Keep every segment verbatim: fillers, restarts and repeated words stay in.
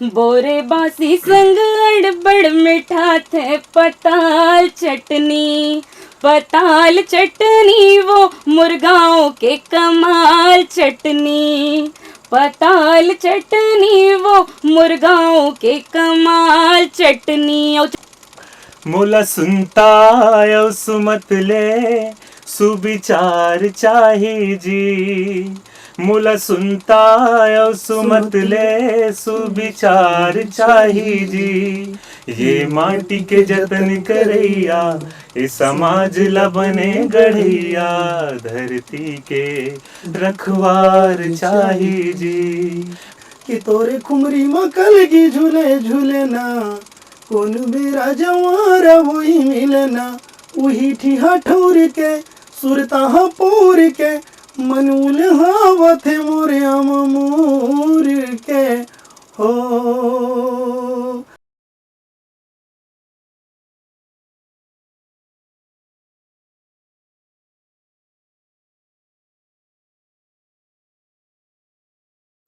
बोरे बासी संग अड़बड़ मिठाथे पताल चटनी, पताल चटनी वो मोर गाँव के कमाल चटनी, पताल चटनी वो मोर गाँव के कमाल चटनी। अउ मोला सुनता अउ सुमत ले सुविचार चाही जी। मोला सुनता अउ सुमत ले सुविचार चाही जी। ये माटी के जतन करइया, ए समाज ला बने गढ़इया, धरती के रखवार चाही जी। कि तोरे खुमरी म कलगी झूले झूले ना, कोन बेरा जवार होई मिलना, उही ठिहा ठौर के, सुरता हा पोर के, मन उलहावत हे मोरे आम मोर के, हो।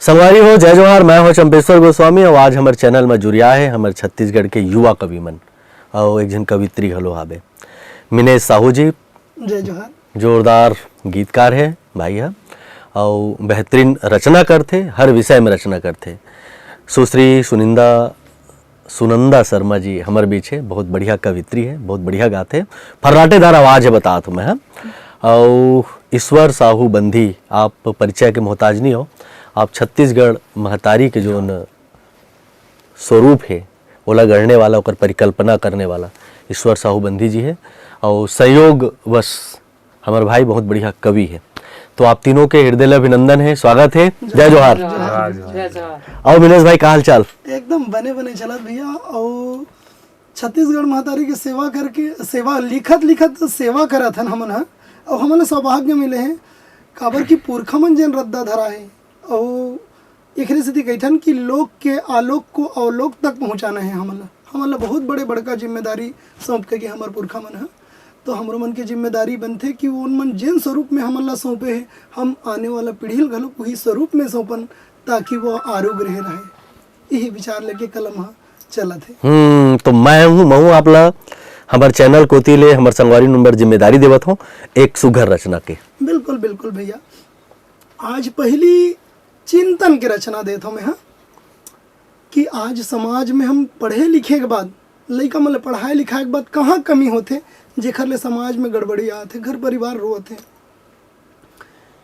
संगवारी हो, जय जोहार, मैं हो चंपेश्वर गोस्वामी। अउ आज हमर चैनल म जुरिया हे हमर छत्तीसगढ़ के युवा कवि मन, अउ एक झन कवित्री घलो हाबे, मिनेश साहू जी। जय जोहार। जोरदार गीतकार हे भाई ह, अउ बेहतरीन रचना करथे, हर विषय में रचना करथे। सुश्री सुनिंदा सुनंदा शर्मा जी हमर बीच हे, बहुत बढ़िया कवित्री हे, बहुत बढ़िया गाथे, फर्राटेदार आवाज हे, बतात हूँ मैं, हाँ। अउ ईश्वर साहू बंधी, आप परिचय के मोहताज नहीं हो, आप छत्तीसगढ़ महतारी के जोन स्वरूप हे, ओला गढ़ने वाला, ओकर परिकल्पना करने वाला ईश्वर साहू बंधी जी हे। अउ संयोगवश हमर भाई बहुत बढ़िया कवि हे। तो आप तीनों के हृदय ले अभिनंदन हे, स्वागत हे। जय जोहार। जय जोहार। अउ मिनेश भाई, का हाल चाल? एकदम बने बने चलत भैया। अउ छत्तीसगढ़ महतारी के सेवा करके, सेवा लिखत लिखत सेवा करत हन हमन ह। अउ हमन ल सौभाग्य मिले हे, काबर कि पुरखा मन जेन रद्दा धरा हे, अउ एकरे सेती कहिथन कि लोक के आलोक को अवलोक तक पहुँचाना हे हमन ल। हमन ल बहुत बड़े बड़का जिम्मेदारी सौंप के गे हमर पुरखा मन ह। तो हमरो मन के जिम्मेदारी बनथे कि ओन मन जेन स्वरूप में हमन ल सौंपे हे, हम आने वाला पीढ़ी ल घलो उही स्वरूप में सौंपन, ताकि वो आरोग्य रहे रहे। यही विचार लेके कलम ह चलत हे। हम्म, तो मैं हूँ, मैं हूँ आप ला हमर चैनल कोती ले हमर संगवारी नंबर जिम्मेदारी देवत हूँ एक सुघर रचना के। बिल्कुल, बिल्कुल भैया। आज पहली चिंतन के रचना देत हूँ मैं, हाँ, कि आज समाज में हम पढ़े लिखे के बाद, लइका मन ल पढ़ाए लिखाए के बाद कहाँ कमी होथे, जेखर ले समाज में गड़बड़ी आथे, घर परिवार रोथे।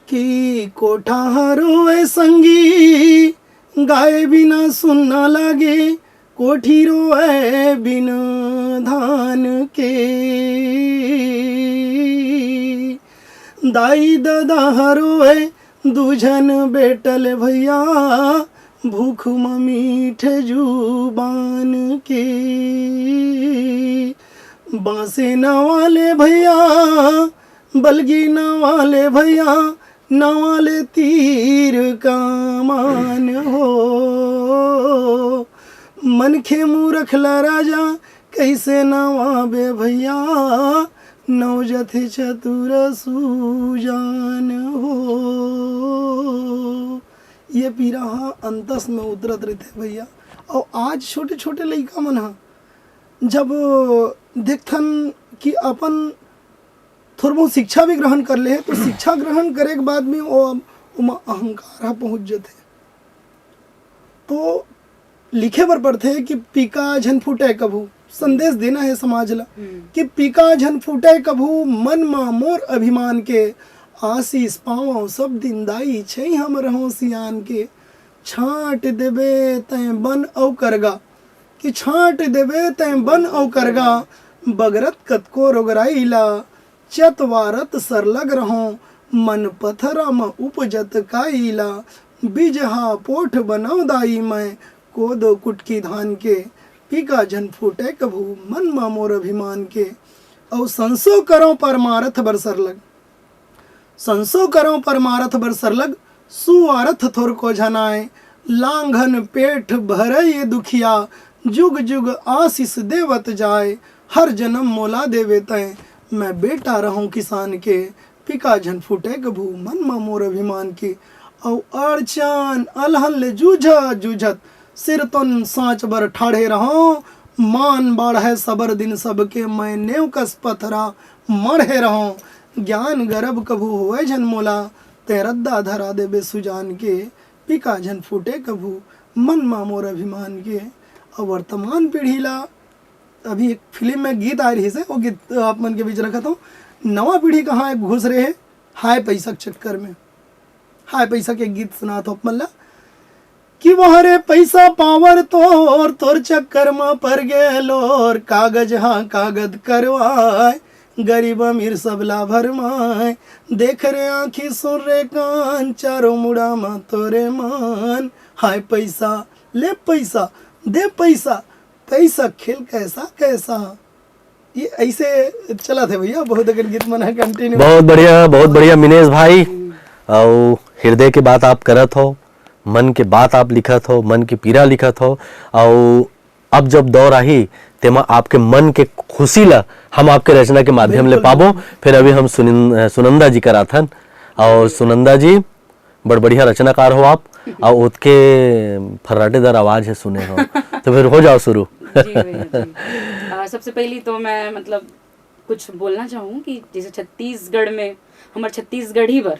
कि कोठा ह रोए संगी, गाय बिना सुन्ना लागे, कोठी रोए बिन धान के। दाई ददा ह रोए, दू झन बेटा ले भैया, भूख म मीठ जुबान के। बांसे नवा ले भैया, बलगी नवा ले भैया, नवा ले तीर कमान हो। मनखे मूरख ला राजा, कइसे नवाबे भैया, नव जथे चतुर सूजान हो। ये पीरा ह अंतस में उतरत रहिथे भैया। अउ आज छोटे-छोटे लइका मन ह जब देखथन कि अपन थोर बहुत शिक्षा भी ग्रहण कर ले हे, तो शिक्षा ग्रहण करे के बाद में ओ, ओमा अहंकार ह पहुँच जथे। तो लिखे बर पड़थे कि पीका झन फूटे कभू, संदेश देना हे समाज ला। हम्म। कि पीका झन फूटे कभू, मन मा मोर अभिमान के, आशीष पावंव सब दिन दाई, छइहां म रहंव सियान के। छांट देबे तैं बन अउ करगा, कि छांट देबे तैं बन अउ करगा, बगरत कतको रोगराई ला, चतवारत सरलग रहंव, मन पथरा म उपजत काई ला, बिजहा पोठ बनंव दाई मैं, कोदो कुटकी धान के, पीका झन फूटे कभू, मन म मोर अभिमान के। अउ संसो करंव परमारथ बर सरलग, संसो करंव परमारथ बर सरलग, सुवारथ थोरको झन आय। लांघन पेट भरय ये दुखिया, जुग जुग आशीष देवत जाय। हर जनम मोला देवे तैं, मैं बेटा रहंव किसान के। पीका झन फूटे कभू, मन म मोर अभिमान के। अउ अड़चन अलहन ले जूझत जूझत, सिरतोन साँच बर ठाढ़े रहंव, मान बाढ़य सबर दिन सबके, मैं नेव कस पथरा मढ़े रहंव। ज्ञान गरब कभू होवय झन मोला, तैं रद्दा धरा देबे सुजान के, पिका झन फूटे कभू मन मा मोर अभिमान के। अउ वर्तमान पीढ़ी ला, अभी एक फिल्म में गीत आय रहिस हे, वो गीत आप मन के बीच रखत हंव। नवा पीढ़ी कहाँ घुस रहे हे, हाय पैसा के चक्कर में। हाय पैसा के गीत सुनात हंव आप मन ला कि वो हरे पैसा पावर तोर, तोर चक्कर म पर गेलोर, कागज हा कागद करवाय, गरीब अमीर सबला भरमाय, देख रे आँखी सुन रे कान, चारों मुड़ा म तोरे मान। हाय पैसा, ले पैसा, दे पैसा, पैसा खेल कैसा कैसा। ये ऐसे चलत हे भैया, बहुत अकन गीत मन ह कंटिन्यू। बहुत बढ़िया, बहुत बढ़िया मिनेश भाई। अउ हृदय के बात आप करत हो, मन के बात आप लिखत हो, मन के पीरा लिखत हो। अउ अब जब दौर आही, तेमा आपके मन के खुशी ला हम आपके रचना के माध्यम ले बिल्कुल, पाबो। बिल्कुल। फिर अभी हम सुनिन-, सुनंदा जी करा थन, अउ सुनंदा जी बड़ बढ़िया रचनाकार हो आप, अउ ओतके फर्राटेदार आवाज हे सुने हो, तो फिर हो जाओ शुरू। जी भैया, जी। अ, सबसे पहली तो मैं, मतलब, कुछ बोलना चाहूँ कि जैसे छत्तीसगढ़ में, हमर छत्तीसगढ़ी बर,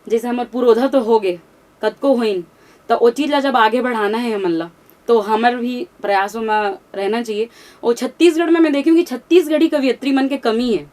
जैसे हमर पुरोधा तो हो गए, कतको होइन, त ओ चीज ला जब आगे बढ़ाना है हमन ला, तो हमर भी प्रयासों में रहना चाहिए। और छत्तीसगढ़ में मैं देखी हूँ कि छत्तीसगढ़ी कवियत्री मन के कमी है।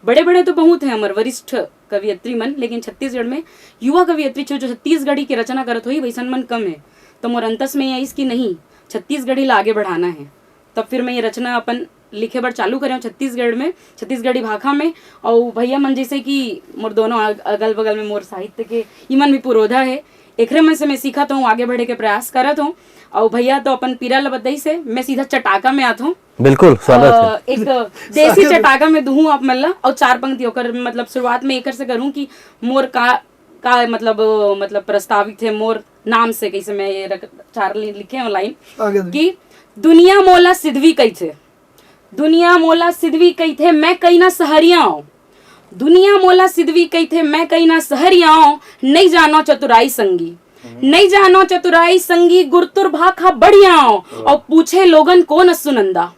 बड़े-बड़े तो बहुत हैं हमर वरिष्ठ कवियत्री मन, लेकिन छत्तीसगढ़ में युवा कवियत्री जो, जो छत्तीसगढ़ी के रचना करत होही, वैसन मन कम है। तो मोर अंतस में ये आइस कि नहीं, छत्तीसगढ़ी ला आगे बढ़ाना है। तब फिर मैं ये रचना अपन लिखे बर चालू करे हूँ छत्तीसगढ़ में, छत्तीसगढ़ी भाखा में। और भैया मन जैसे कि मोर दोनों अग-, अगल बगल में मोर साहित्य के, इमन भी पुरोधा है, एकरे मन से मैं सीखत हूँ, आगे बढ़े के प्रयास करत हूँ। और भैया तो अपन पीरा ल बताइस हे, मैं सीधा चटाका में आत हूँ। बिल्कुल, स्वागत है। अ, एक देसी स्वागत है। चटाका में दूहूँ आप मन ला, और चार पंक्ति ओकर, मतलब, शुरुआत में एकर से करूँ कि मोर का, का, मतलब, मतलब, प्रस्तावित है, मोर नाम से कैसे मैं ये रख-, चार लि-, लिखे हूँ लाइन स्वागत है। कि दुनिया मोला सिधवी कहिथे, दुनिया मोला सिधवी कहिथे, मैं कहिना सहरिया हूँ। दुनिया मोला सिधवी कहिथे, मैं कहिना सहरिया हूँ, नइ जानो चतुराई संगी। हम्म। नइ जानो चतुराई संगी, गुरतुर भाखा बढ़िया हूँ। वाह। और पूछे लोगन कोन सुनंदा,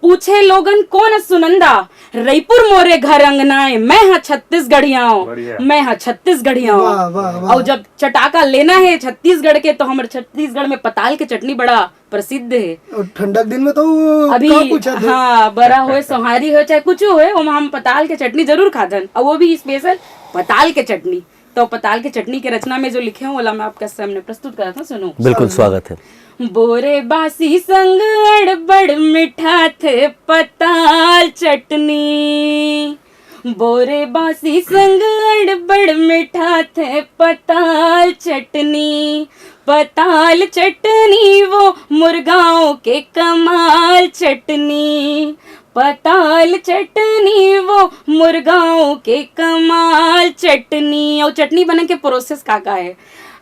पूछे लोगन कोन सुनंदा, रईपुर मोरे घर अंगना ए, मैं ह छत्तीसगढ़िया हूँ, बढ़िया। मैं ह छत्तीसगढ़िया हूँ। वाह, वाह, वाह। और जब चटाका लेना है छत्तीसगढ़ के, तो हमर छत्तीसगढ़ में पताल के चटनी बड़ा प्रसिद्ध है। और ठंडा के दिन में तो वो अभी, का पूछा था? हाँ, बरा होए, सोहारी होए, चाहे कुछ होए, ओमा हम पताल के चटनी जरूर खाथन, और वो भी स्पेशल पताल के चटनी। तो पताल के चटनी के रचना में जो लिखे हूँ, ओला मैं आपका सामने प्रस्तुत करत हूँ, सुनो। बिल्कुल, स्वागत है। बोरे बासी संग अड़बड़ मिठाथे पताल चटनी, बोरे बासी संग अड़बड़ मिठाथे पताल चटनी, पताल चटनी वो मुरगांव के कमाल चटनी, पताल चटनी वो मुरगांव के कमाल चटनी। और चटनी बने के प्रोसेस का का है?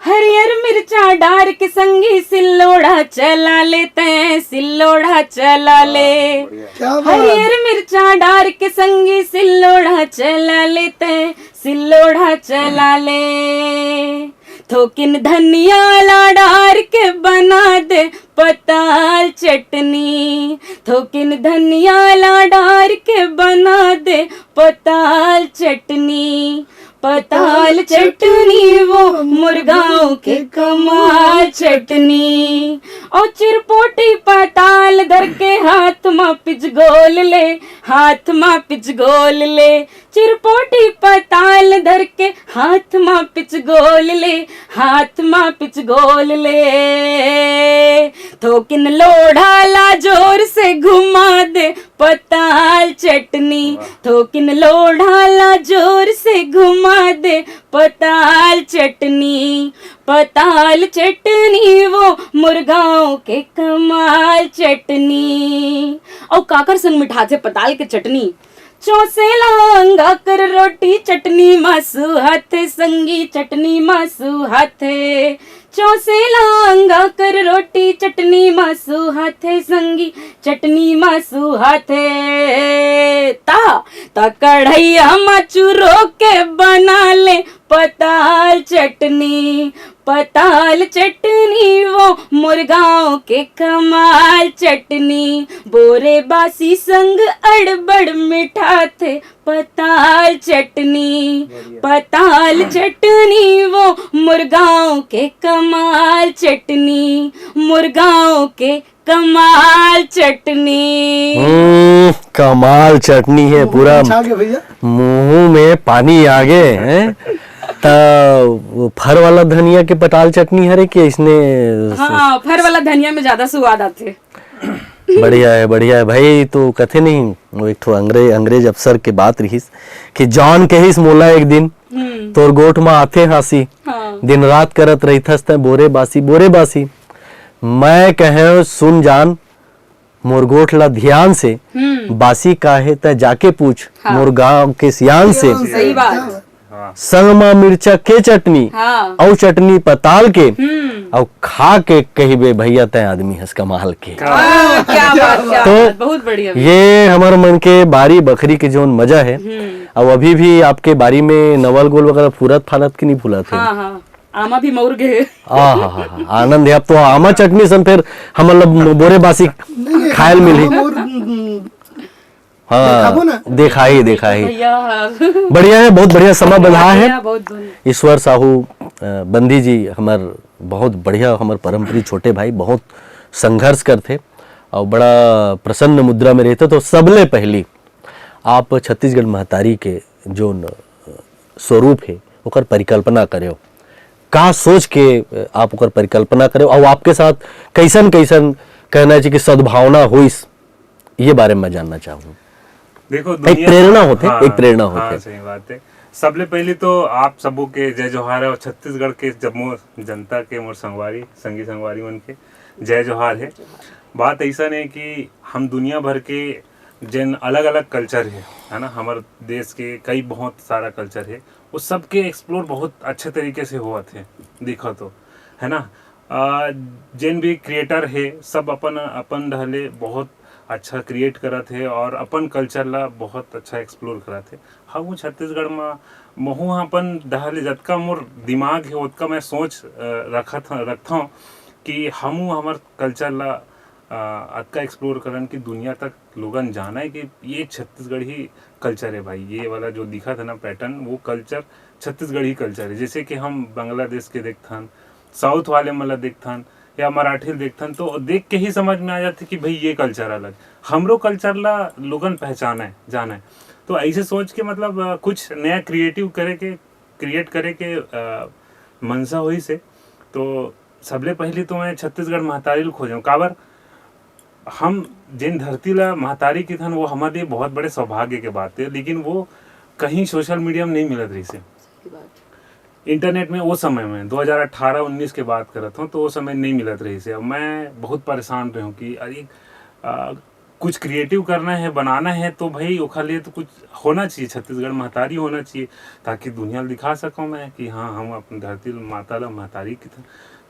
हरियर मिर्चा डार के संगी सिल्लोड़ा चला लेते, सिल्लोड़ा चला ले। बढ़िया। क्या बात। हरियर मिर्चा डार के संगी सिल्लोड़ा चला लेते, सिल्लोड़ा चला ले। थोकिन धनिया ला डार के बना दे पताल चटनी, थोकिन धनिया ला डार के बना दे पताल चटनी, पताल चटनी वो मुरगांव के कमाल चटनी। और चिरपोटी पताल धर के हाथ मा पिचगोल ले, हाथ मा पिचगोल ले, चिरपोटी पताल धर के हाथ मा पिचगोल ले, हाथ मा पिचगोल ले। थोकिन लोढ़ा ला जोर से घुमा दे पताल चटनी, वाह। थोकिन लोढ़ा ला जोर से घुमा दे पताल चटनी, पताल चटनी वो मुरगांव के कमाल चटनी। और काकर संग मिठाथे पताल के चटनी? चौसेला अंगाकर रोटी चटनी मा सुहाथे संगी, चटनी मा सुहाथे। चौसे लांगा कर रोटी चटनी मा सुहाथे संगी, चटनी मा सुहाथे। ता, ता कढ़ैया मा चुरो के बना ले पताल चटनी, पताल चटनी वो मोर गाँव के कमाल चटनी। बोरे बासी संग अड़बड़ मिठाथे पताल चटनी, पताल चटनी वो मोर गाँव के कमाल चटनी, मोर गाँव के कमाल चटनी। हम्म, कमाल चटनी है पूरा। छा गया भैया। मुंह में पानी आ गए हैं। त वो फर वाला धनिया के पताल चटनी हरे कि इसने हाँ, फर वाला धनिया में ज्यादा स्वाद आथे। बढ़िया है, बढ़िया है भाई। तो कथे नहीं, वो एक ठो अंग्रेज अंग्रेज अफसर के बात रहिस कि जॉन कहिस मोला एक दिन, तोर गोठ म आथे हाँसी, हाँ। दिन रात करत रहिथस तै बोरे बासी, बोरे बासी। मैं कहे सुन जान, मोर गोठ ला ध्यान से, बासी का हे तै जाके पूछ, मोर गांव के सियान से। सही बात। संग मा मिर्चा के चटनी, हाँ। अउ चटनी पताल के, हम्म। अउ खा के कहिबे भैया तै आदमी हस कमाल के। हाँ, क्या बात, क्या तो बात, बहुत बढ़िया। ये हमर मन के बारी बखरी के जोन मजा है। हम्म। अब अभी भी आपके बारी में नवल गोल वगैरह फूलत फालत की नहीं फूलत है? हाँ, हाँ, आमा भी मौर गए। आ हा हा हा, आनंद है। अब तो आमा चटनी सन फिर हम मतलब बोरे बासी खायल मिली। और, हम्म, हाँ, देखाबो ना। देखाही देखाही। भैया। बढ़िया है, बहुत बढ़िया समा बधा है। भैया, बहुत धुन। ईश्वर साहू अ, बंदी जी हमर बहुत बढ़िया, हमर परम प्रिय छोटे भाई, बहुत संघर्ष करथे और बड़ा प्रसन्न मुद्रा में रहथे। तो सबले पहली आप छत्तीसगढ़ महतारी के जोन अ, स्वरूप है, ओकर परिकल्पना करेव, का सोच के अ, आप ओकर परिकल्पना करेव और आपके साथ कैसन कैसन कहना चाहिए कि सद्भावना होइस, ये बारे में मैं जानना चाहूँ। देखो एक प्रेरणा होथे, हाँ, एक प्रेरणा हाँ, होथे। सही बात है। सबले पहले तो आप सबो के जय जोहार है और छत्तीसगढ़ के जम्मो जनता के, मोर संगवारी, संगी संगवारी मन के जय जोहार है। बात ऐसा नहीं कि हम दुनिया भर के जेन अलग अलग कल्चर है, है ना, हमारे देश के कई बहुत सारा कल्चर है, वो सबके एक्सप्लोर बहुत अच्छे तरीके से होवत है, देखो तो, है ना। आ, जेन भी क्रिएटर है, सब अपन अपन ढले बहुत अच्छा क्रिएट करत है और अपन कल्चर ला बहुत अच्छा एक्सप्लोर करत है। हम छत्तीसगढ़ में महू ह अपन डहले जतका मोर दिमाग है, ओतका मैं सोच अ, रखत ह- रखथौं कि हमू हमर कल्चर ला अ, अतका एक्सप्लोर करन कि दुनिया तक लोगन जाने कि ये छत्तीसगढ़ी कल्चर है भाई। ये वाला जो दिखत है ना पैटर्न, वो कल्चर छत्तीसगढ़ी कल्चर है। जैसे कि हम बांग्लादेश के देखथन, साउथ वाले मन ला देखथन या मराठी ला देखथन, तो देख के ही समझ में आ जाथे कि भाई ये कल्चर अलग, हमरो कल्चर ला लोगन पहचाने जाने। तो ऐसे सोच के मतलब अ, कुछ नया क्रिएटिव करे के, क्रिएट करे के अ, मनसा होइस हे। तो सबले पहली तो मैं छत्तीसगढ़ महतारी ल खोजों, काबर हम जेन धरती ला महतारी किथन, वो हमारे लिए बहुत बड़े सौभाग्य के बात है, लेकिन वो कहीं सोशल मीडिया में नहीं मिलत रहिस हे। सही बात। इंटरनेट में वो समय में दो हज़ार अठारह उन्नीस के बात करत हूँ, तो वो समय नहीं मिलत रहिस हे। अब मैं बहुत परेशान रहे हूँ कि अरे आ, कुछ क्रिएटिव करना है, बनाना है, तो भाई ओखर लिए तो कुछ होना चाहिए, छत्तीसगढ़ महतारी होना चाहिए, ताकि दुनिया ल दिखा सकूँ मैं कि हाँ, हम अपन धरती ल, माता ला महतारी की तरह।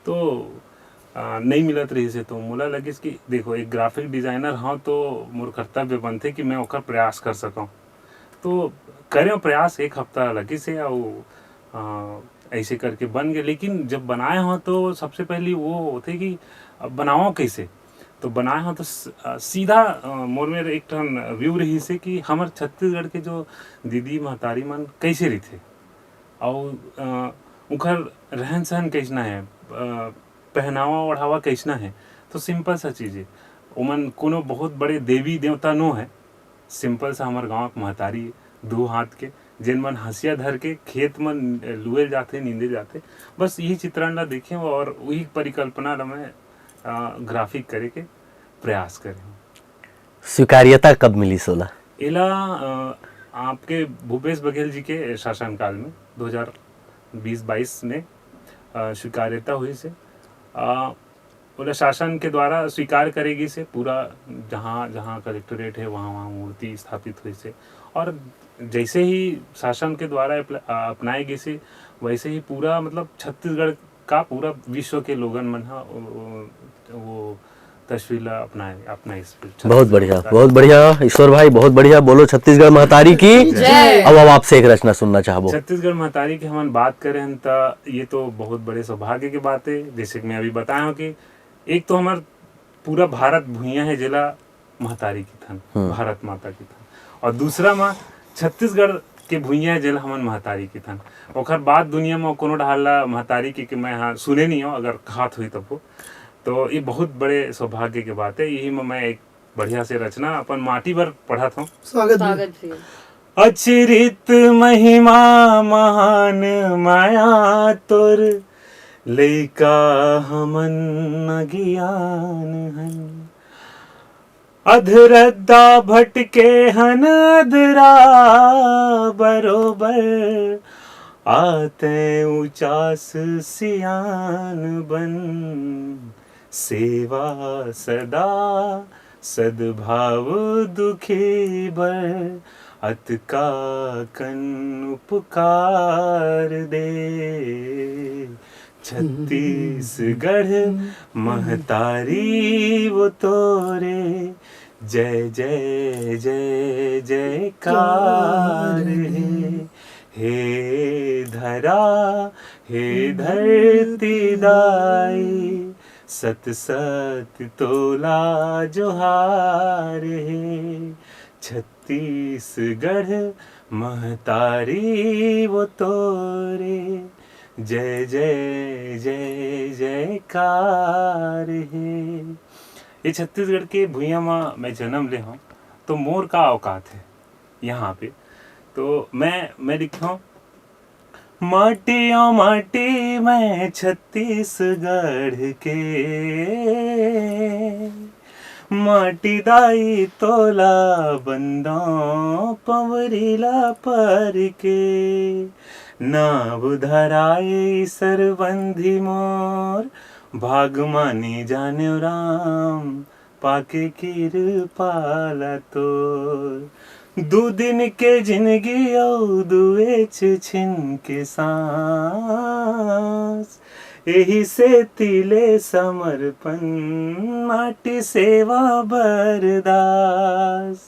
तो आ, नहीं मिलत रहिस हे, तो मोला लगिस कि देखो, एक ग्राफिक डिजाइनर हूँ तो मोर कर्तव्य बनथे कि मैं ओकर प्रयास कर सकूँ। तो करें प्रयास, एक हफ्ता लगिस हे, अउ आ, ऐसे करके बन गए। लेकिन जब बनाए हो तो सबसे पहली वो होथे कि अब बनाओ कैसे। तो बनाए हो तो स- आ, सीधा आ, मोर में एक ठन व्यू रहिस हे कि हमर छत्तीसगढ़ के जो दीदी महतारी मन कैसे रहिथे, अउ आ, उनकर रहन सहन कैसना है, आ, पहनावा ओढ़ावा कैसना है। तो सिंपल सा चीज़ है, ओमन कोनो बहुत बड़े देवी देवता नो है, सिंपल सा हमर गाँव के महतारी, दू हाथ के, जेन मन हंसिया धर के खेत मन लुए जाथे, नींदे जाथे। बस यही चित्रण ला देखे और वही परिकल्पना ला मैं आ, ग्राफिक करे के प्रयास करे हूँ। स्वीकार्यता कब मिली सोला? एला आ, आपके भूपेश बघेल जी के शासनकाल में दो हज़ार बीस बाईस में आ, स्वीकार्यता हुई से आ, ओला शासन के द्वारा स्वीकार करे गिस हे। पूरा जहाँ जहाँ कलेक्टोरेट है, वहाँ वहाँ मूर्ति स्थापित हुई से। और जैसे ही शासन के द्वारा अपनाए गिस हे, वैसे ही पूरा मतलब छत्तीसगढ़ का पूरा विश्व के लोगन मन ह वो, वो तस्वीर ला अपनाए, अपना इस बहुत बढ़िया, बहुत बढ़िया ईश्वर भाई, बहुत बढ़िया। बोलो छत्तीसगढ़ महतारी की जय। अब, अब आपसे एक रचना सुनना चाहबो। छत्तीसगढ़ महतारी की हमन बात करें त ये तो बहुत बड़े सौभाग्य की बात है। जैसे कि मैं अभी बताया हूँ कि एक तो हमार पूरा भारत भुइयां है जेला महतारी किथन, हम्म। भारत माता किथन, और दूसरा मा छत्तीसगढ़ के भुइयां है जेला हमन महतारी किथन। ओकर बाद दुनिया मा कोनो डहार ला महतारी के, के मैं हा सुने नहीं हूँ, अगर कहात हुई तब वो। तो ये बहुत बड़े सौभाग्य के बात है। यही में मैं एक बढ़िया से रचना अपन माटी बर पढ़त हूँ। स्वागत भी। स्वागत भी। अचिरित महिमा महान माया तोर, लइका हमन अज्ञान हन। अधरद्दा भटके हन अधरा बरोबर, आते उचास सियान बन। सेवा सदा सद्भाव दुखी बर, अतका कन उपकार दे। छत्तीसगढ़ महतारी वो तोरे, जय जय जय जयकार हे। हे धरा, हे धरती दाई, सत सत तोला जोहार हे। छत्तीसगढ़ महतारी वो तोरे, जय जय जय जयकार हे। ये छत्तीसगढ़ के भुइयां मा मैं जन्म ले हूँ, तो मोर का औकात है यहाँ पे। तो मैं मैं लिखता हूँ, माटी ओ माटी मैं छत्तीसगढ़ के, माटी दाई तोला बंदों पवरी ला पर के। नाव धराए सरबंधी मोर, भाग मानी जान्यो राम, पाके किरपा ला तोर। दू दिन के जिनगी अउ दुएच छिन के सांस, एही सेती ले समर्पण माटी सेवा बरदास।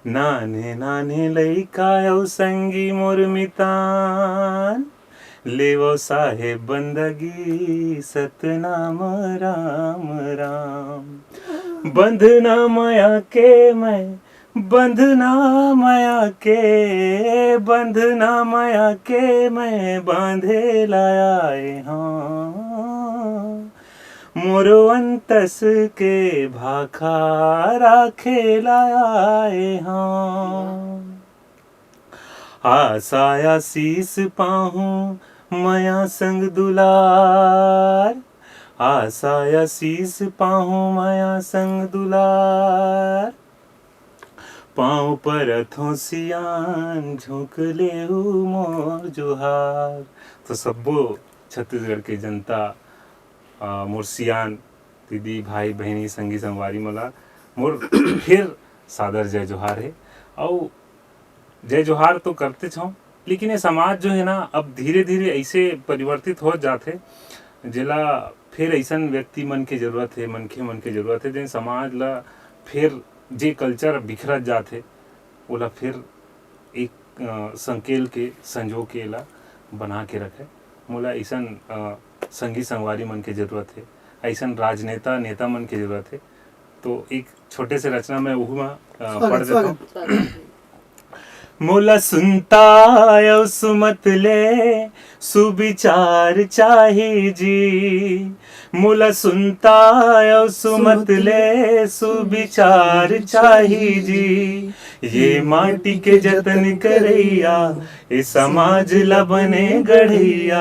नान्हे नान्हे लइका अउ संगी मोर मितान, लेवो साहेब बंदगी सतनाम राम राम। बंधना मया के मैं, बंधना मया के, बंधना मया के मैं बांधे ला आए हूँ। मोरो अंतस के भाखा राखे ला आए हूँ। आशा आशीष पाहूँ मया संग दुलार, आशा आशीष पाहूँ मया संग दुलार। पाँव परत हों सियान, झोंक लेहू मोर जोहार। तो सब्बो छत्तीसगढ़ के जनता, आ, मोर सियान दीदी, भाई, बहिनी, संगी संगवारी मन ला मोर फिर सादर जय जोहार हे। अउ जय जोहार तो करतेच हौं, लेकिन ये समाज जो है ना, अब धीरे धीरे ऐसे परिवर्तित होत जात हे, जेला फिर ऐसन व्यक्ति मन के जरूरत हे, मनखे मन के जरूरत हे, जेन समाज ला फिर, जे कल्चर बिखरत जात हे, ओला फिर एक, अ, संकेल के, संजो के एला बना के रखे। मोला अइसन, अ, संगी संगवारी मन के जरूरत हे, अइसन राजनेता, नेता मन के जरूरत हे। तो एक छोटे से रचना मैं उहू मा, अ, स्वागत, पढ़ देता हूँ। स्वागत। मोला सुनता अउ सुमत ले सुविचार चाही जी, मोला सुनता अउ सुमत ले सुविचार चाही जी। ये माटी के जतन करइया, ए समाज ला बने गढ़इया,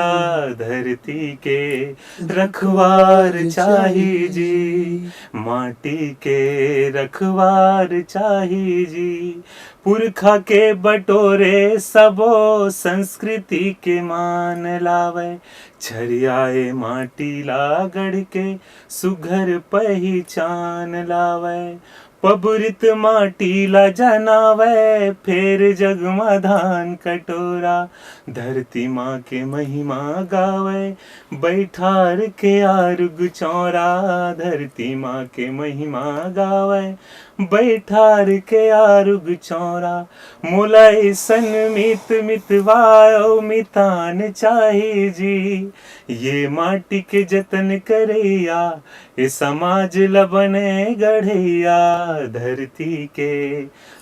धरती के रखवार चाही जी, माटी के रखवार चाही जी। पुरखा के बटोरे सबो संस्कृति के मान लावय, छरियाए माटी ला गढ़ के सुघर पहिचान लावय। पबुरित माटी ला जनावय, फेर जग म धान कटोरा। धरती माँ के महिमा गावय, बैठार के आरुग चौरा। धरती माँ के महिमा गावय, बैठार के आरुग चौरा। मोला ऐसन मीत मितवा अउ मितान चाही जी, ये माटी के जतन करैया, ए समाज ल बने गढ़ैया। धरती के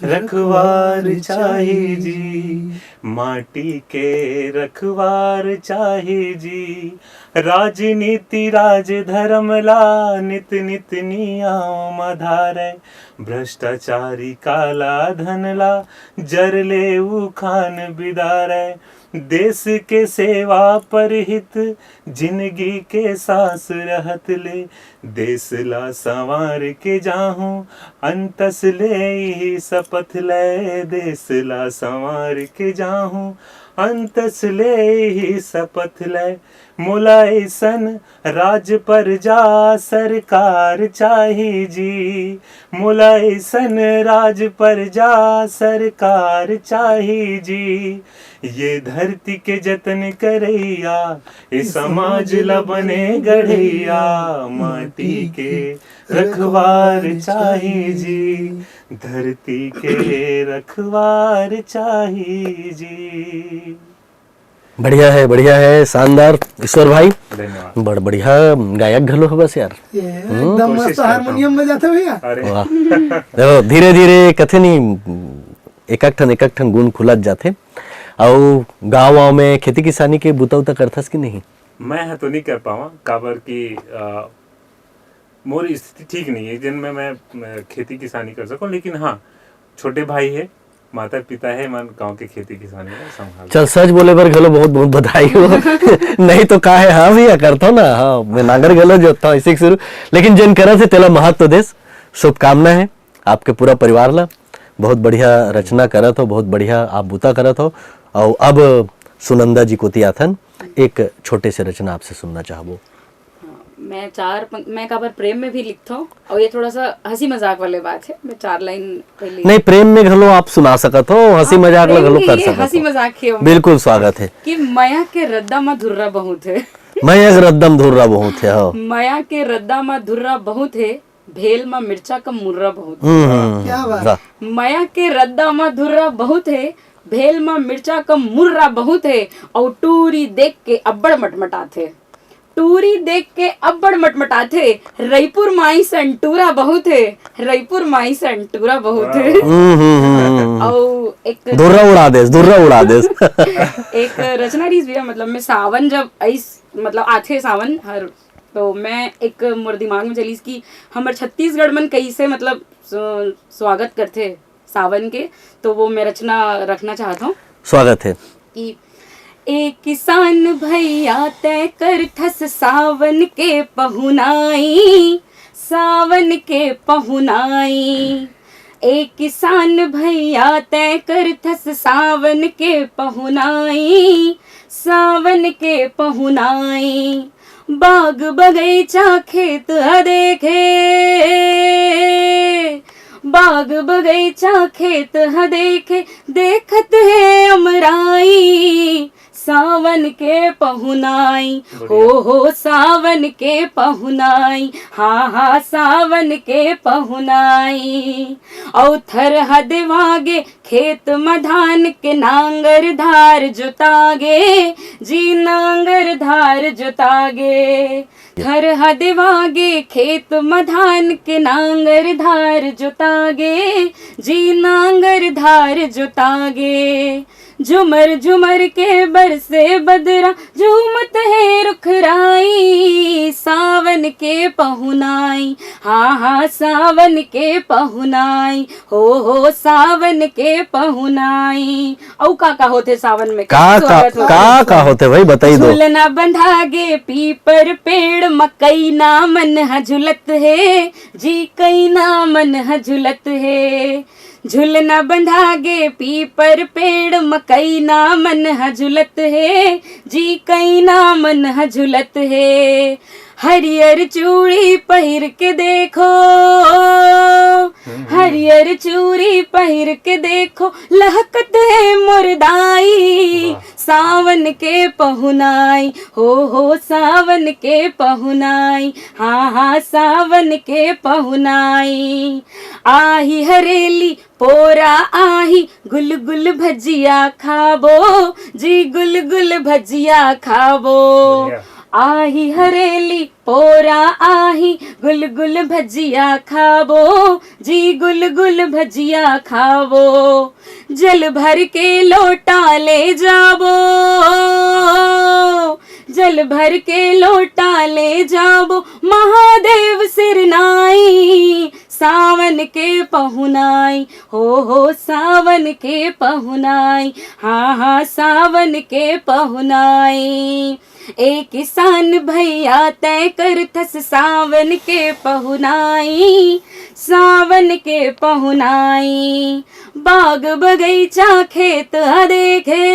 रखवार चाही जी, माटी के रखवार चाही जी। राजनीति राज धर्म ला नित नित नियम धारय, भ्रष्टाचारी काला धन ला जर ले उखान बिदारय। देश के सेवा परहित जिनगी के सास रहत ले, देश ला संवार के जाहूं अंतस ले ही शपथ लय। देश ला संवार के जाहूं अंतस ले ही शपथ लय। मोला ऐसन राज प्रजा सरकार चाही जी, मोला ऐसन राज प्रजा सरकार चाही जी। ये धरती के जतन करैया, ए समाज ल बने गढ़ैया। माटी के रखवार चाही जी, धरती के रखवार चाही जी। बढ़िया है, बढ़िया है, शानदार ईश्वर भाई। धन्यवाद। बड़ बढ़िया गायक घलो हो बस यार। ये एकदम मस्त हारमोनियम बजाते भैया। अरे वाह। देखो, धीरे धीरे कथे नहीं, एक एक ठन एक एक ठन गुण खुलत जाथे। अउ गांव वांव में खेती किसानी के बुता उता करथस कि नहीं? मैं ह तो नहीं कर पावा, काबर कि अ, मोर स्थिति ठीक नहीं है जिनमें मैं, मैं खेती किसानी कर सकूं। लेकिन हाँ, छोटे भाई है, माता पिता है, मन गांव के खेती किसानी ला संभाल। चल, सच बोले बर घलो बहुत बहुत बधाई हो। नहीं तो का है, हाँ भैया, करथो ना, हाँ, मैं नांगर घलो जोतथो, ऐसे ही शुरू। लेकिन जेन करत हे, तेला महत्व देस। शुभकामना है आपके पूरा परिवार ला। बहुत बढ़िया रचना करत हो, बहुत बढ़िया आप बुता करत हो। और अब सुनंदा जी कोती आथन, एक छोटे से रचना आपसे सुनना चाहबो। मैं चार पंक- मैं काबर प्रेम में भी लिखता हूँ, और ये थोड़ा सा हंसी मजाक वाले बात है। मैं चार लाइन पहले नहीं, प्रेम में घलो आप सुना सकत हो, हंसी मजाक ला घलो कर सकत हंसी हो। मजाक है। बिल्कुल स्वागत है। कि मया के रद्दा मा धुर्रा बहुत है। मया के रद्दा मा धुर्रा बहुत है, हाँ। मया के रद्दा मा धुर्रा बहुत है, भेल मा मिर्चा कम मुर्रा बहुत है। हम्म, हम्म, क्या बात। वाह। मया के रद्दा मा धुर्रा बहुत है, भेल मा मिर्चा कम मुर्रा बहुत है, और टूरी देख के अब्बड़ मटमटाथे। टूरी देख के अब्बड़ मटमटाथे, रईपुर माई सन टूरा बहुत है, रईपुर माई सन टूरा बहुत है। हम्म, हम्म, हम्म, हम्म। और एक धुर्रा उड़ा देस, धुर्रा उड़ा देस। एक रचना रहीस भैया, मतलब मैं सावन जब आइस, मतलब आथे सावन हर, तो मैं एक मोर दिमाग में चलीस कि हमर छत्तीसगढ़ मन कैसे मतलब स्व- स्वागत करथे सावन के, तो वो मैं रचना रखना चाहता हूँ। स्वागत है। कि ए किसान भैया तय करथस सावन के पहुनाई, सावन के पहुनाई। ए किसान भैया तय करथस सावन के पहुनाई, सावन के पहुनाई। बाग बगैचा खेत ह देखे, बाग बगैचा खेत ह देखे, देखत हे अमराई। सावन के पहुनाई, हो हो सावन के पहुनाई, हाँ हाँ सावन के पहुनाई। औ थरहा देवागे खेत म धान के, नांगर धार जोतागे जी, नांगर धार जोतागे। थरहा देवागे खेत म धान के, नांगर धार जोतागे जी, नांगर धार जोतागे। झुमर झुमर के बरसे बदरा, झूमत हे रुखराई। सावन के पहुनाई, हाँ हाँ सावन के पहुनाई, हो हो सावन के पहुनाई। अउ का का होथे सावन में? का का स्वागत हो। का का होथे भाई, बताई दो। झुलना बंधा गे पीपर पेड़, मकई ना मन ह झुलत हे जी, कई ना मन ह झुलत हे। झुलना बंधा गे पीपर पेड़, मकई ना मन ह झुलत हे जी, कई ना मन ह झुलत हे। हरियर चूड़ी पहिर के देखो, हरियर चूरी पहिर के देखो, लहकत हे मोर दाई। सावन के पहुनाई, हो हो सावन के पहुनाई, हाँ हाँ सावन के पहुनाई। आही हरेली पोरा आही, गुलगुल भजिया खाबो जी, गुलगुल भजिया खाबो। आही हरेली पोरा आही, गुलगुल भजिया खाबो जी, गुलगुल भजिया खाबो। जल भर के लोटा ले जाबो, जल भर के लोटा ले जाबो, महादेव सिरनाई। सावन के पहुनाई, हो हो सावन के पहुनाई, हाँ हाँ सावन के पहुनाई। ए किसान भैया तय करथस सावन के पहुनाई, सावन के पहुनाई। बाग बगैचा खेत ह देखे,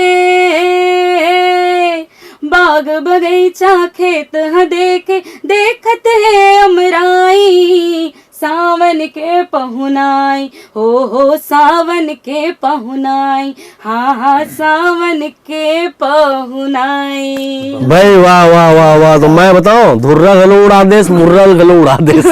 बाग बगैचा खेत ह देखे, देखत हे अमराई। सावन के पहुनाई, हो हो सावन के पहुनाई, हाँ हाँ सावन के पहुनाई। भाई वाह वाह वाह वाह। तो मैं बताऊं, धुर्रा घलो उड़ा देस, मुर्रा घलो उड़ा देस।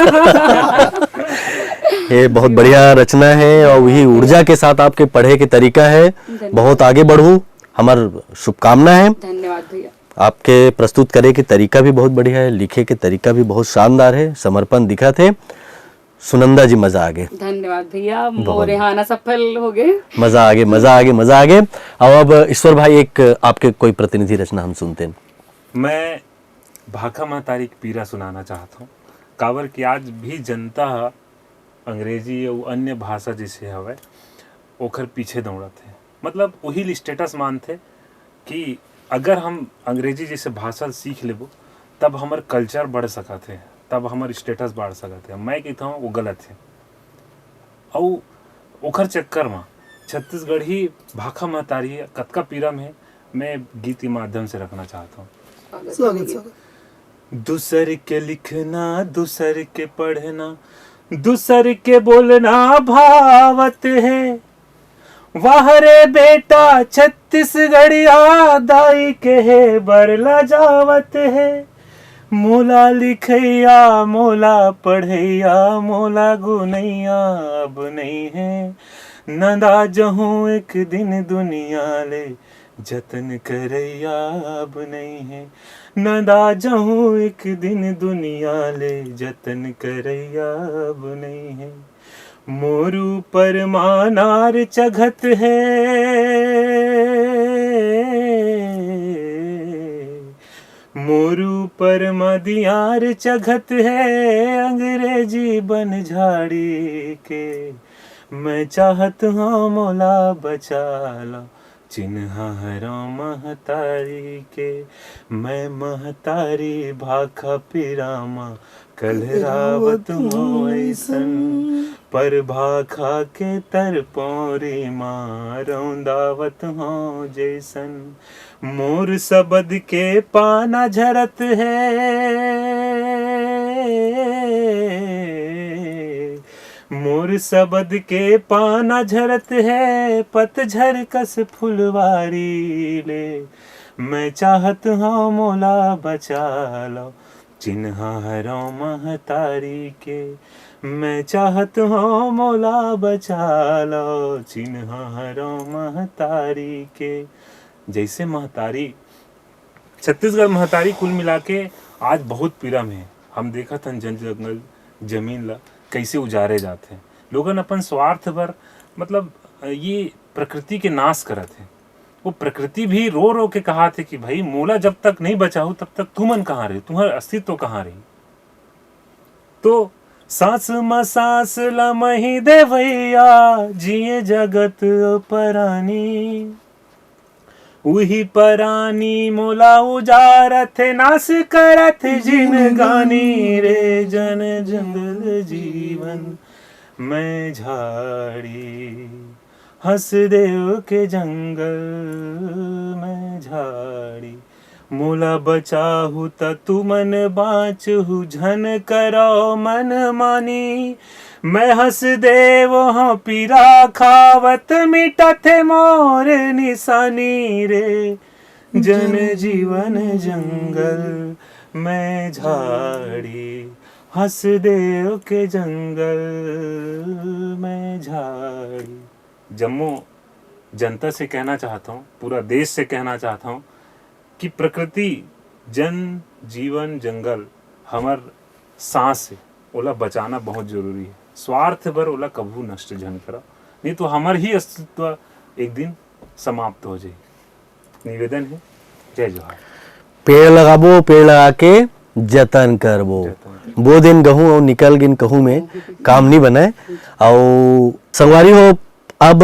ये बहुत बढ़िया रचना है और वही ऊर्जा के साथ आपके पढ़े के तरीका है। बहुत आगे बढ़ू, हमार शुभकामना है। धन्यवाद भैया। आपके प्रस्तुत करे के तरीका भी बहुत बढ़िया है, लिखे के तरीका भी बहुत शानदार है, समर्पण दिखत है। सुनंदा जी, मजा आ गए। धन्यवाद भैया, मोर यहाँ आना सफल हो गए। मजा आ गए, मजा आ गए, मजा आ गए। अब अब ईश्वर भाई, एक आपके कोई प्रतिनिधि रचना हम सुनते हैं। मैं भाखा महतारी के पीरा सुनाना चाहत हूँ, काबर कि आज भी जनता ह अंग्रेजी अउ अन्य भाषा जैसे हवय ओखर पीछे दौड़त हे, मतलब वही स्टेटस मानथे कि अगर हम अंग्रेजी जैसे भाषा सीख लेबो तब हमर कल्चर बढ़ सकत हे, तब हमर स्टेटस बढ़ सकत हे। मैं कहता हूँ वो गलत हे। अउ ओखर चक्कर म छत्तीसगढ़ी भाखा महतारी कतका पीरा में मैं गीत के माध्यम से रखना चाहता हूँ। स्वागत स्वागत। दूसर के लिखना, दूसर के पढ़ना, दूसर के बोलना भावत हे। वाह रे बेटा छत्तीसगढ़िया, दाई के हे बरला जावत हे। मोला लिखैया, मोला पढ़ैया, मोला गुनैया अब नइ हे। नंदा जहूँ एक दिन दुनिया ले, जतन करैया अब नइ हे। नंदा जहूँ एक दिन दुनिया ले, जतन करैया अब नइ हे। मोर ऊपर मा नार चघत हे, मोर ऊपर मा दियार चघत हे, अंग्रेजी बन झाड़ी के। मैं चाहत हूँ मोला बचा ला, चिन्हा हरव महतारी के। मैं महतारी भाखा पिरामा, कलरावत हूँ ऐसन, पर भाखा के तरपौरी मा रौंदावत हूँ जैसन। मोर सबद के पाना झरत हे, मोर सबद के पाना झरत हे, पतझर कस फुलवारी ले। मैं चाहत हूँ मोला बचा लो, चिन्हा हरव महतारी के। मैं चाहत हूँ मोला बचा लो, चिन्हा हरव महतारी के। जैसे महतारी, छत्तीसगढ़ महतारी कुल मिला के आज बहुत पीरा में हे। हम देखत हन जन जंगल जमीन ला कैसे उजारे जात हे। लोगन अपन स्वार्थ बर, मतलब, ये प्रकृति के नाश करत हे। वो प्रकृति भी रो रो के कहात हे कि भाई, मोला जब तक नहीं बचाहू तब तक तुमन कहाँ रही, तुम्हारा अस्तित्व कहाँ रही? तो सांस म सांस ल मही देवैया, जिए जगत परानी। उही परानी मोला उजारत हे, नाश करत हे जिनगानी रे। जन जंगल जीवन मैं झाड़ी, हंसदेव के जंगल मैं झाड़ी। मोला बचाहू त तुमन बाँचहू, झन करव मनमानी। मैं हंसदेव हंव पीरा खावत, मिटथे मोर निशानी रे। जन जीवन जंगल मैं झाड़ी, हंसदेव के जंगल मैं झाड़ी। जम्मो जनता से कहना चाहत हंव, पूरा देश से कहना चाहत हंव कि प्रकृति, जन जीवन जंगल हमर सांस हे, ओला बचाना बहुत जरूरी हे। स्वार्थ बर ओला कभू नष्ट झन करा, नहीं तो हमर ही अस्तित्व एक दिन समाप्त हो जाही। निवेदन हे, जय जोहार। पेड़ लगाबो, पेड़ लगा के जतन करबो। जतन करबो। बो दिन गहूं अउ निकल गिन कहूं में काम नहीं बनय। अउ संगवारी हो, अब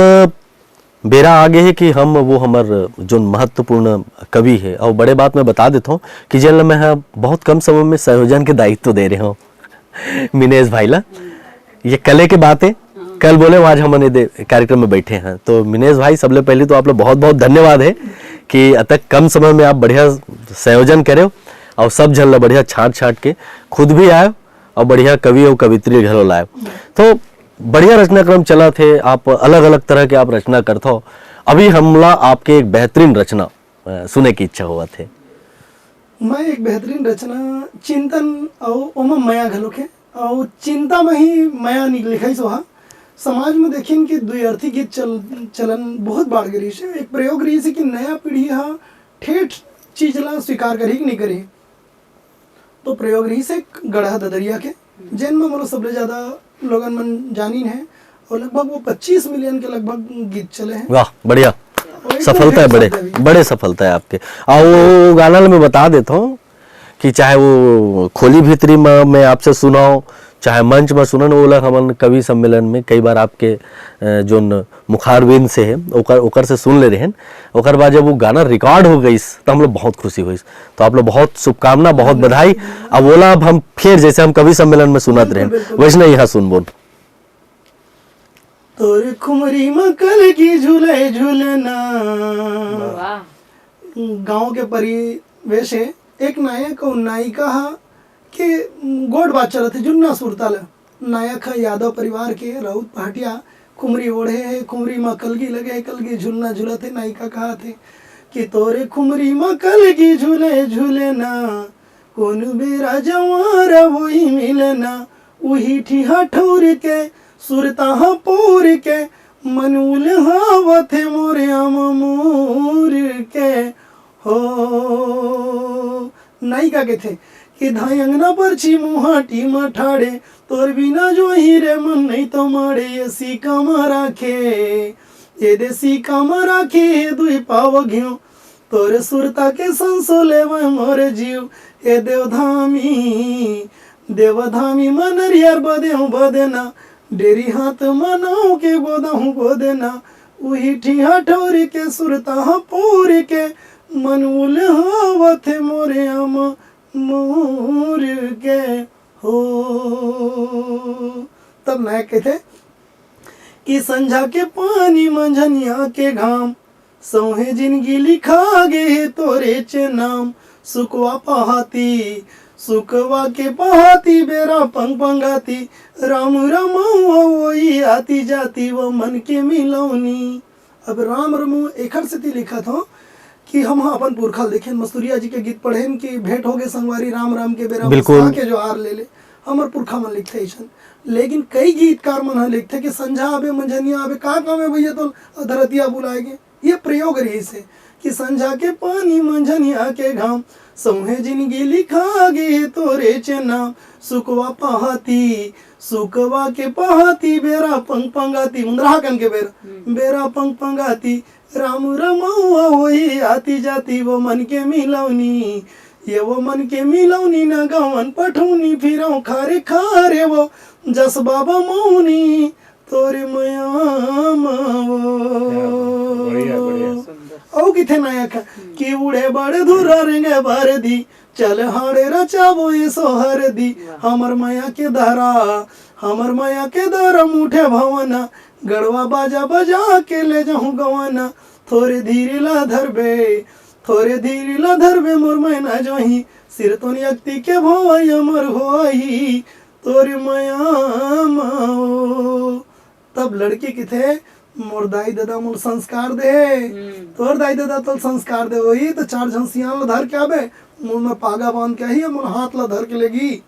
बेरा आ गे हे कि हम वो हमर जोन महत्वपूर्ण कवि हे, अउ बड़े बात मैं बता देथंव कि जेन ल मैं ह बहुत कम समय में संयोजन के दायित्व दे रहे हंव मिनेश भाई ला। ये कले के बात हे, कल बोले आज हमन ये दे-, कार्यक्रम में बैठे हैं। तो मिनेश भाई, सबले पहले तो आप लोग बहुत बहुत धन्यवाद हे कि अतक कम समय में आप बढ़िया संयोजन करे हो और सब झन ला बढ़िया छांट छांट के खुद भी आए और बढ़िया कवि और कवित्री घलो लाए। तो बढ़िया रचनाक्रम चलत हे, आप अलग-अलग तरह के आप रचना करत हो। अभी हमला आपके एक बेहतरीन रचना, अ, सुने की इच्छा होवत हे। मैं एक बेहतरीन रचना चिंतन अउ ओमा मया घलोक हे, अउ चिंता में ही मया नि-, लिखाइस होहा। समाज में देखिन कि द्विअर्थी गीत चल-, चलन बहुत बाढ़ गे रहिस हे। एक प्रयोग रहिस हे कि नया पीढ़ी हा ठेठ चीज ला स्वीकार करही कि नहीं करही। तो प्रयोग रहिस हे गड़हा ददरिया के, जेन में मोला सबले ज्यादा लोगन मन जानिन हे, और लगभग वो पच्चीस मिलियन के लगभग गीत चले हे। वाह, बढ़िया। और एक सफलता हे, तो बड़े, सब देवी। बड़े सफलता हे आपके। अउ वो गाना ल मैं बता देथंव कि चाहे वो खोली भीतरी में मैं आपसे सुनाओ, चाहे मंच में सुनन, वो ला हमन कवि सम्मेलन में कई बार आपके, अ, जोन मुखारविंद से हे, ओकर, ओकर से सुन ले रहेन। ओकर बाद जब वो गाना रिकॉर्ड हो गइस, त हम लोग बहुत खुशी होइस। तो आप लोग बहुत शुभकामना, बहुत बधाई। अब ओला अब हम फिर, जैसे हम कवि सम्मेलन में सुनत बिल्कुल, रहेन, बिल्कुल। वैसने यहाँ सुनबो। तोर खुमरी म कलगी झूले झूलना। वाह। गांव के परिवेश हे, एक नायक अउ नायिका हा के गोठ बात चलत हे, जुन्ना सुरता ल। नायक ह यादव परिवार के राउत पहाटिया, खुमरी ओढ़े हे, खुमरी म कलगी लगे हे, कलगी झुलना झुलत हे। नायिका कहत हे कि तोरे खुमरी म कलगी झूले झूले ना, कोनो बेरा जवार होई मिलना। उही ठिहा ठौर के, सुरता ह पोर के, मन उलहावत हे मोरे आम मोर के। हो, नायिका कहिथे कि धाय अंगना परछी मुहाटी म ठाड़े, तोर बिना जोही रे मन नहीं तो माड़े, ये सीका म राखे, ये दे सीका म राखे, ये दुई पाव घियो, तोर सुरता के संसो लेवय मोर जीव, ये देवधामी, देवधामी म नरियर बदेहूँ बदेना, डेरी हाथ म नाव के गोदहूँ गोदेना, उही ठिहा ठौर के सुरता ह पोर के, मन उलहावत हे मोरे आम मोर के। हो, तब नायक कहिथे कि संझा के पानी, मंझनिया के घाम, सौंहे जिनगी लिखा गे हे तोरेच नाम। सुकवा पहाती, सुकवा के पहाती, बेरा पंग पंगाती, राम रमौआ ओई आती जाती, वो मन के मिलौनी। अब राम रमौआ एखर सेती लिखत हंव कि हम ह अपन पुरखा ल देखेन, मस्तुरिया जी के गीत पढ़ेन कि भेंट होगे संगवारी राम राम के, बेरा बिल्कुल। मुस्का के जोहार ले ले, हमर पुरखा मन लिखथे अइसन। लेकिन कई गीतकार मन ह लिखथे कि संझा आबे, मंझनिया आबे, का काम हे भैया तोल धरतिया बुलाए गे। ये प्रयोग रहिस हे कि संझा के पानी, मंझनिया के घाम, सौंहे जिनगी लिखा गे तोरेच नाम। सुकवा पहाती, सुकवा के पहाती, बेरा पंग पंगाती, मुंदरहा कन के बेरा, हम्म। बेरा पंग पंगाती, राम रमौआ होई आती जाती, वो मन के मिलौनी, ये वो मन के मिलौनी, न गवन पठौनी फिरौं खारे खारे, वो जस बाबा मौनी, तोरे मया म वो। क्या बात है, बढ़िया, बढ़िया। सुंदर। अउ किथे नायक ह कि उड़े बड़े धुर्रा रेंगे बरदी, चल हाड़े रचाबो ये सोहरदी। वाह। हमर मया के दरा, हमर मया के दरा मुठे भवना, गड़वा बाजा बजा के ले जाहूँ गवना। थोरे धीरे ला धरबे, थोरे धीरे ला धरबे मोर मैना जोही, सिरतोन अक्ति के भवई अमर होही। तोर मया म अब लड़की किथे, मोर दाई ददा मोर संस्कार दे हे। तोर दाई ददा तोर संस्कार दे होही, तो चार झन सियान ल धर के आबे, मुंह में पागा बांध के आही, मोर हाथ ल धर के लेगी।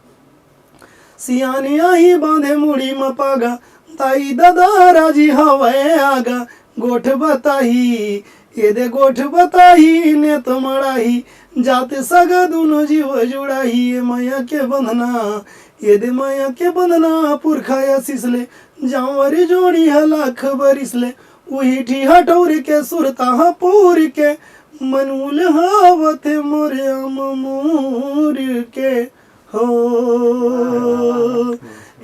सियानी आही बांधे मुड़ी म पागा, दाई ददा राजी हवय आगा, गोठ बताही, ये दे गोठ बताही, नेत मड़ाही, जात सगा दुनो जीव जुड़ाही, ये मया के बंधना, ये दे मया के बंधना, पुरखा आशीष ले, जांवर जोड़ी ह लाख बरिस ले, उही ठी हटौर के सुरता ह पूर के, मनुल हावत मोरे अममूर के हो।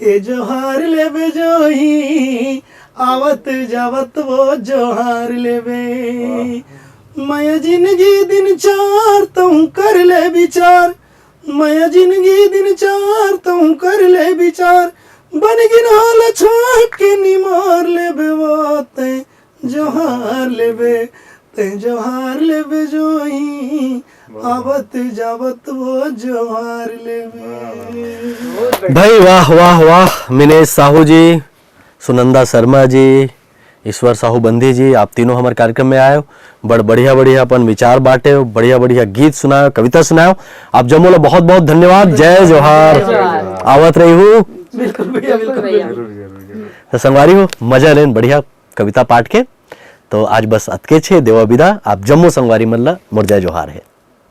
ए जोहार लेबे जोही, आवत जावत वो जोहार लेबे। मया जिंदगी दिन चार तहूँ कर ले विचार, मया जिंदगी दिन चार तहूँ कर ले विचार, बन गिन हाल छोड़ के निमार लेबे वो तैं जोहार लेबे, तैं जोहार लेबे जोही, आवत जावत वो जोहार लेबे। भाई वाह वाह वाह, मिनेश साहू जी, सुनंदा शर्मा जी, ईश्वर साहू बंदी जी, आप तीनों हमर कार्यक्रम में आए हो, बड़ बढ़िया बढ़िया अपन विचार बांटे हो, बढ़िया बढ़िया गीत सुनाए हो, कविता सुनाए हो। आप जम्मो ला बहुत बहुत धन्यवाद। जय जोहार। आवत रही हूँ। बिल्कुल भैया, बिल्कुल भैया। तो संगवारी हो, मजा लेन बढ़िया कविता पाठ के। तो आज बस अतके छे, देवा विदा। आप जम्मो संगवारी मन ला मोर जय जोहार है।